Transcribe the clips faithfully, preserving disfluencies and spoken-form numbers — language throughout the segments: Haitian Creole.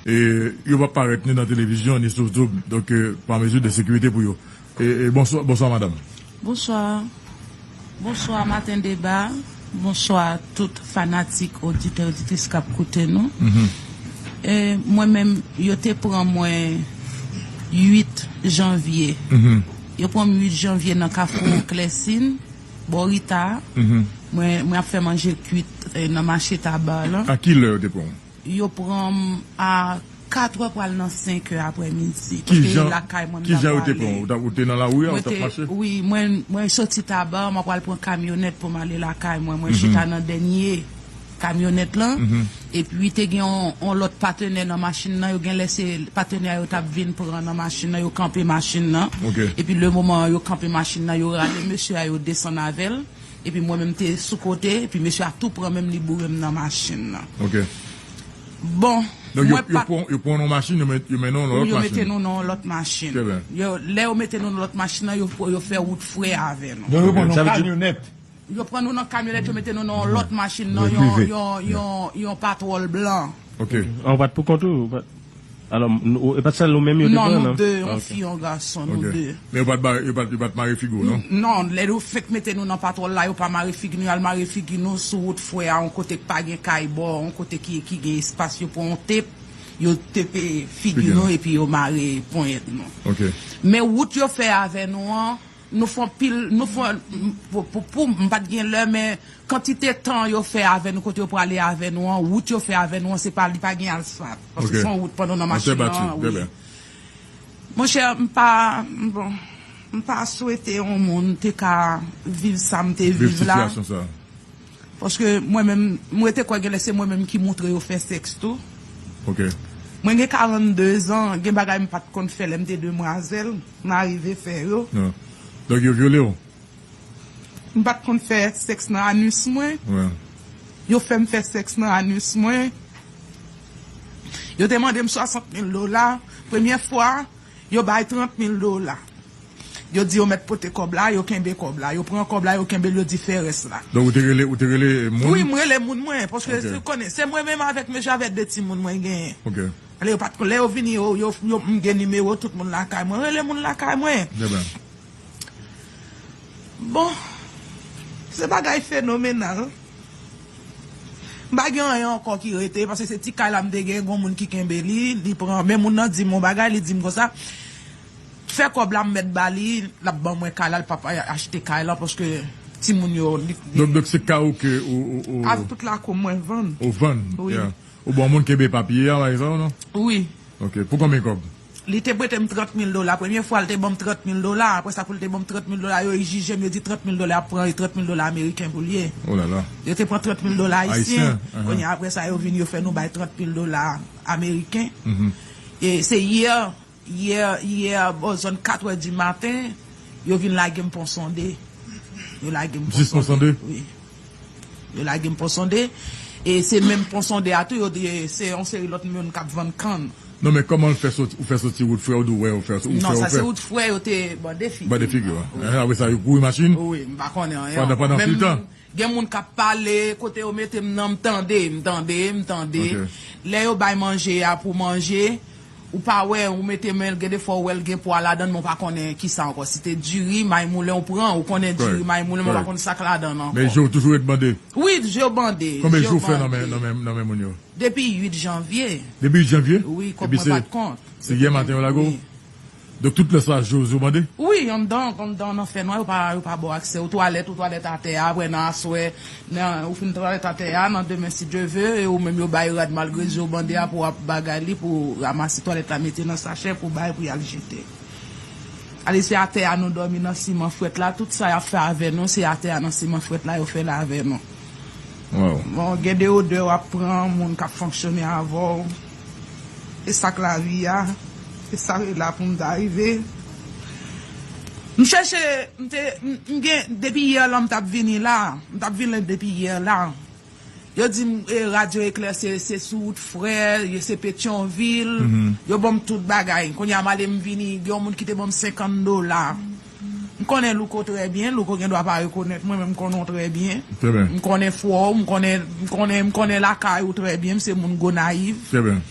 E yo p ap parèt ni nan televizyon, ni sou YouTube. Donk, e, pa mezi de sekirite pou yo. E, e, bonswa, bonswa, madanm. Bonswa. Bonswa, Maten Deba. Bonswa, tout fanatik, oditè, oditris k ap koute nou. E, mwen menm, yo te pran mwen uit janvye. Yo pran m uit janvye nan Kafou Klèsin, bò Rita. Mwen, mwen ap fè manje kwit, e, nan mache Taba lan. A ki lè yo te pran w? Yo pran m a katrè pral nan senkè aprèmidi. Paske lakay mwen m t ap prale. Ki jan yo te pran w? Ou t ap, ou te nan lari a, ou t ap mache? Wi, mwen, mwen soti Taba, mwen pral pran kamyonèt pou m ale lakay mwen. Mwen chita nan dènye kamyonèt lan. Epi te gen yon, yon lòt patenè nan machin nan. Yo gen lè se patenè yo t ap vin pran nan machin nan. Yo kanpe machin nan. Epi le moman yo kanpe machin nan, yo rale mesye a, yo desann avè l. Epi mwen menm te sou kote, epi mesye a tou pran men m, li boure m nan machin nan. Bon, donk, yo, mwen yo pa pran, yo pran nou machin, yo met, yo mennen w nan lòt machin. Yo mete nou nan yon lòt machin. Trè byen. Yo, lè yo mete nou nan lòt machin nan, yo, yo fè wout frè avè nou. Donk, yo pran nou kamyonèt. Yo pran nou nan kamyonèt, yo mete nou nan yon lòt machin, nan yon, yon, yon, yon patwòl blan. Ok. An, ou pa t pou kont ou? Ou pa t, alò, nou, e pa t sèl ou menm yo te pran, non? Non, nou de, yon fi, yon gason, nou de. Men yo pa t ba, yo pa t, yo pa t mare figi w, non? Non, lè yo fenk mete nou nan patwòl la, yo pa mare figi nou, y al mare figi nou sou wout frè a, yon kote k pa gen kay bò, yon kote ki, ki gen espas, yo pran yon tep, yo tepe figi nou, epi yo mare ponyèt nou. Ok. Men wout yo fè avè nou an, nou fè anpil, nou fè, pou, pou, pou, m pa t gen lè, men kantite tan yo fè avè nou, kote yo prale avè nou an, wout yo fè avè nou an, se pa, li pa gen asfalt. Paske se yon wout pandan nan machin nan, wi. Monchè, m pa, bon, m pa swete yon moun te ka viv sa m te viv la. Viv sitiyasyon sa. Paske mwen menm, mwen te kwè gen lè se mwen menm ki montre yo fè sèks tou. Ok. Mwen gen karannde zan, gen bagay m pa t konn fè lè m te demwazèl, m arive fè yo. Non. Donk yo vyole w? M pa t konn fè sèks nan anis mwen. Wi. Yo fè m fè sèks nan anis mwen. Yo te mande m swasant mil dola. Premyè fwa, yo bay trant mil dola. Yo di yo mèt pote kòb la, yo kenbe kòb la. Yo pran kòb la, yo kenbe l, yo di fè rès la. Donk, ou te rele, ou te rele moun? Wi, m rele moun mwen, paske ou konnen, se mwen menm avèk mesye avèk de timoun mwen genyen. Ok. Lè yo pa t, lè yo vini, yo, yo, yo, m gen nimewo tout moun lakay mwen. Rele moun lakay mwen. Trè byen. Bon, se bagay fenomenal. M pa gen anyen ankò ki rete, paske se ti kay la m te gen, gon moun ki kenbe li, li pran, men moun nan di m yon bagay, li di m konsa, fè kòb la m mèt ba li, l ap ban mwen kay la, l p ap achte kay la, paske timoun yo, li, li Donk, donk se kay ou ke ou, ou, ou A tout lakou mwen vann. Ou vann, wi. Yeah. Ou bon moun kenbe papye a, pa egzanp, non? Wi. Ok, pou konbyen kòb? Li te prete m trant mil dola. Premye fwa, li te ban m trant mil dola. Apre sa, pou li te ban m trant mil dola, yo jije m, yo di trant mil dola ap pran, e trant mil dola ameriken pou l ye. Oh là là. Yo te pran trant mil dola ayisyen. Ayisyen, ahan. Kounye a, apre sa, yo vin, yo fè nou bay trant mil dola ameriken. Mhm. E se yè, yè, yè, bò zòn katrè di maten, yo vin lage m Pon Sonde. Yo lage m Pon Sonde. Jis Pon Sonde? Wi. Yo lage m Pon Sonde. E se menm Pon Sonde a tou, yo di, se yon seri lòt moun k ap vann kann. Non, men kòman l fè soti, ou fè soti wout frè, ou di w wè, ou fè, ou fè, ou fè. Non, sa se wout frè, yo te bande figi. Bande figi, wi. Wi. Ehe, apre sa, yo kouri machin? Wi, m pa konnen anyen ankò. Pandan, pandan anpil tan? Gen moun k ap pale, kote yo mete m nan, m tande, m tande, m tande. Ok. Lè yo bay manje a pou manje, ou pa wè, ou mete men l, gen de fwa ou wè l gen pwa ladan l, men ou pa konnen kisa ankò. Si te diri, may moulen ou pran, ou konnen diri, may moulen, men ou pa konn sa k ladan l ankò. Men je w toujou ret bande? Wi, je w bande. Konbyen jou w fè nan men, nan men, nan men moun yo? Depi uit janvye. Depi uit janvye? Wi, kòb mwen pa t kont. Epi se, se yè maten yo lage w? Wi. Donk, tout lè sa, je w bande? Wi, anndan, anndan nan fènwa, yo pa, yo pa ba w aksè. Ou twalèt, ou twalèt atè a, apre nan aswè, nan, ou fin twalèt atè a, nan demen, si Dye ve, e ou menm yo bay rad malgre je w bande a pou w ap bagay li, pou w ranmase twalèt la, mete nan sachè, pou w bay, pou y al jete. Ale, se atè a nou dòmi nan siman frèt la, tout sa y ap fè avè nou, se atè a nan siman frèt la yo fè l avè nou. Wow. Bon, gen de odè w ap pran, moun k ap fonksyone avè w. E sa k lavi a. E sa k la pou m ta rive. M chèche, m te, m, m gen, depi yè la m t ap vini la. M t ap vini depi yè la. Yo di m, e, Radyo Eklè se, se sou wout frè, yo se Petyonvil. Mhm. Yo ban m tout bagay. Kounye a m ale m vini, gen yon moun ki te ban m senkant dola. M konnen Louko trè byen, Louko gen dwa pa rekonèt mwen, men m konnen w trè byen. Trè byen. M konnen fwa w, m konnen, m konnen, m konnen lakay ou trè byen, m se moun Gonayiv. Trè byen.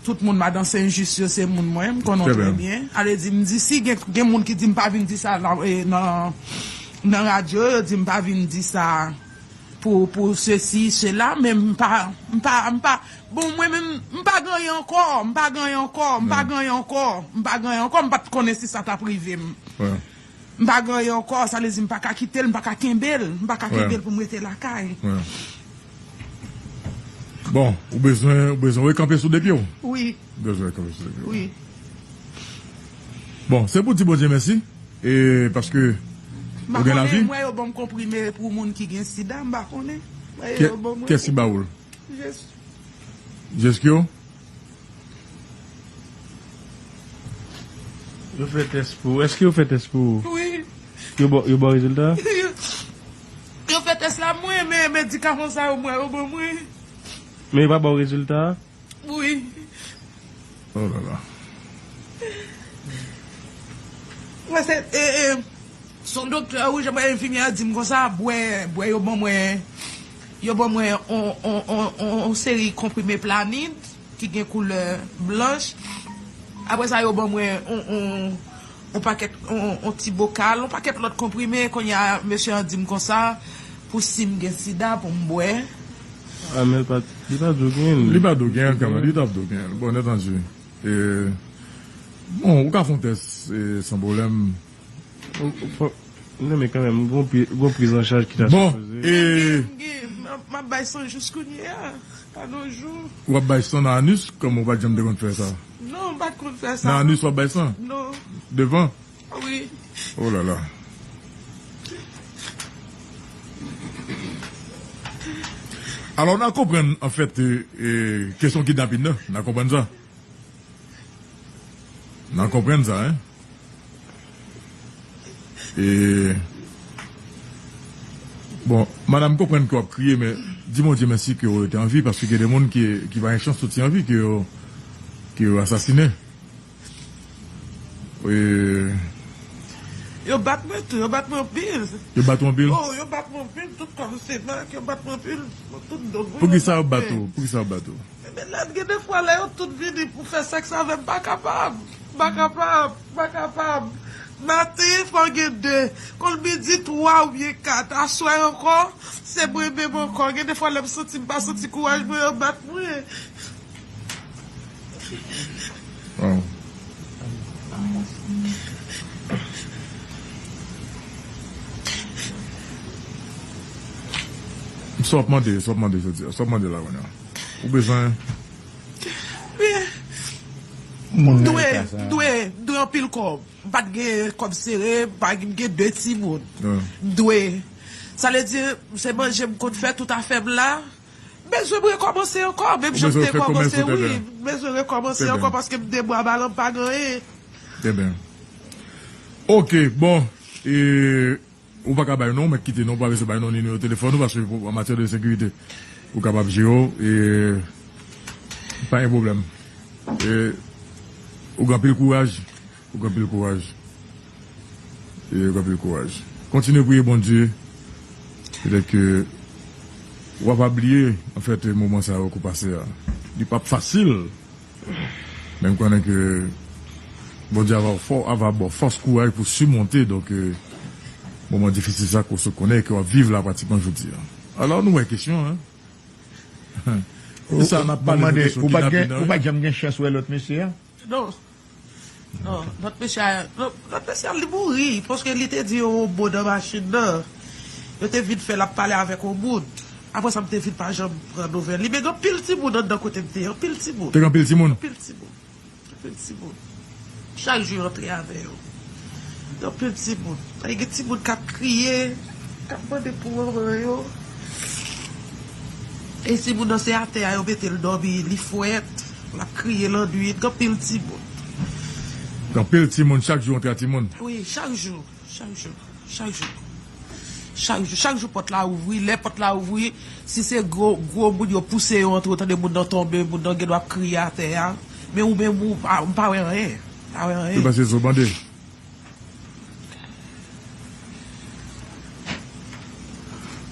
Tout moun Madan Sen Jis yo se moun mwen, m konnen trè byen. Ale di, m di, si gen, gen moun ki di m pa vin di sa nan, e, nan, nan radyo, yo di m pa vin di sa pou, pou sesi, sela, men m pa, m pa, m pa, bon, mwen menm, m pa gen anyen ankò, m pa gen anyen ankò, m pa gen anyen ankò, m pa gen anyen ankò, m pa t konnen si sa t ap rive m. M pa gen anyen ankò, sa vle di m pa ka kite l, m pa ka kenbe l, m pa ka kenbe l pou m rete lakay. Bon, ou bezwen, ou bezwen rekanpe sou de pye w? Wi. Ou bezwen rekanpe sou de pye w. Wi. Bon, se pou di Bondye mèsi, e paske ou gen lavi. M pa konnen, m wè yo ban m konprime pou moun ki gen sida, m pa konnen. M wè yo ban mwen. Kiyès ki ba ou l? Jeskyo. Jeskyo? Yo fè tès pou ou. Èske yo fè tès pou ou? Wi. Yo ba, yo ba w rezilta a? Yo fè tès la mwen, men medikaman sa yo mwen yo ban mwen. Men yo pa ba w rezilta a? Wi. Oh la la. Mwen se, e, e, se yon doktè, wi, jan mwen enfimyè a di m konsa, bwè, bwè yo ban mwen, yo ban mwen on, on, on, on, on seri konprime Planid ki gen koulè blanch. Apre sa, yo ban mwen on, on, on pakèt, on, on ti bokal, on pakèt lòt konprime. Kounye a, mesye an di m konsa, pou si m gen sida, pou m bwè. A, men li pa, li pa di w genyen l. Li pa di w genyen l, kanmenm. Li t ap di w genyen l. Bon, nèt anji. E, bon, ou ka fè yon tès, e, san pwoblèm. Non, men kanmenm, gon pri, gon priz an chaj ki ta sipoze. Bon, e. M ap bay san jis kounye a. Pa gen jou. W ap bay san nan anis, kòm ou pa t janm te konn fè sa? Non, m pa t konn fè sa. Nan anis w ap bay san? Non. Devan? Wi. Oh la la. Alò, n a konprann, anfèt, e, e, kesyon kidnapin nan, n a konprann sa. N a konprann sa, en. E, bon, madanm, m konprann ke w ap kriye, men di Bondye mèsi ke w rete an vi, paske gen de moun ki, ki pa gen chans soti an vi, ke yo, ke yo asasinen. E, yo bat mwen tou, yo bat mwen anpil. Yo bat w anpil? Oh, yo bat mwen anpil, tout kò m se mak, yo bat mwen anpil, tout do m. Poukisa yo bat ou? Poukisa yo bat ou? Men lè gen de fwa lè yo tout vini pou fè sèks avè m, m pa kapab. M pa kapab, m pa kapab. Maten fò gen de, konn midi twa oubyen kat, aswè ankò se mwen menm ankò. Gen de fwa lè m santi m pa santi kouraj mwen, yo bat mwen. Sa w ap mande, sa w ap mande jodi a, sa w ap mande la kounye a. Ou bezwen. M dwe, m dwe, m dwe anpil kòb. M pa t gen kòb sere, m pa t gen de timoun. M dwe. Sa vle di, se manje m konn fè tout afè m la. M bezwen m rekòmanse ankò, menm jan m te kòmanse, wi. M bezwen rekòmanse ankò paske m de bwa balan m pa gen anyen. Trè byen. Ok, bon. E, Ou pa ka bay non, ou mèt kite non, ou pa bezwen bay non, nimewo telefòn ou, paske pou, an matyè de sekirite, ou kapab jere w, e pa gen pwoblèm. E ou gen anpil kouraj, ou gen anpil kouraj. E ou gen anpil kouraj. Kontinye priye Bondye, petèt ke w ap bliye, anfèt, moman sa yo ke w pase a. Li p ap fasil. Men m konnen ke Bondye ava fò, ava ba w fòs, kouraj pou simonte, donk, e, moman difisil sa ke w sot konnen e ke w ap viv la pratikman jodi a. Alò, nou wè kesyon, en. Poukisa n ap pale de kesyon kidnapin nan? Ou pa t janm gen chans wè lòt mesye a? Non. Non, lòt mesye a, lòt mesye a, li mouri, paske li te di yon mo nan machin nan. Yo te vin fè l ap pale avèk yon moun. Apre sa, m te vin pa janm pran nouvèl li. Men gen anpil timoun anndan kote m te ye, anpil timoun. Te gen anpil timoun? Anpil timoun. Anpil timoun. Chak jou yo antre avè yo. Gen anpil timoun. Ay, gen timoun k ap kriye, k ap mande pou manman yo. E timoun nan se atè a yo mete l dòmi, li frèt, l ap kriye lannwit, gen anpil timoun. Gen anpil timoun, chak jou antre a timoun? Wi, chak jou, chak jou. Chak jou. Chak jou, chak jou pòt la ouvri. Lè pòt la ouvri, si se gwo, gwo moun yo pouse yo antre, ou tande moun nan tonbe, moun nan gen dwa ap kriye atè a. Men ou menm, ou pa, ou pa wè anyen. Pa wè anyen. Se paske zye w bande.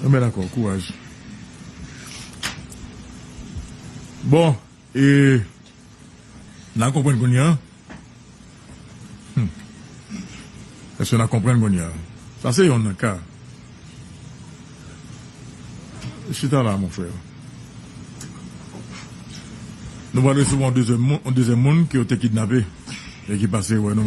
Enben, dakò, kouraj. Bon, e. N a konprann kounye a? Hmm. Èske n a konprann kounye a? Sa se yonn nan ka. Chita la, mon frè. Nou pral resevwa yon dezyèm moun, yon dezyèm moun ke yo te kidnape e ki pase wè nou.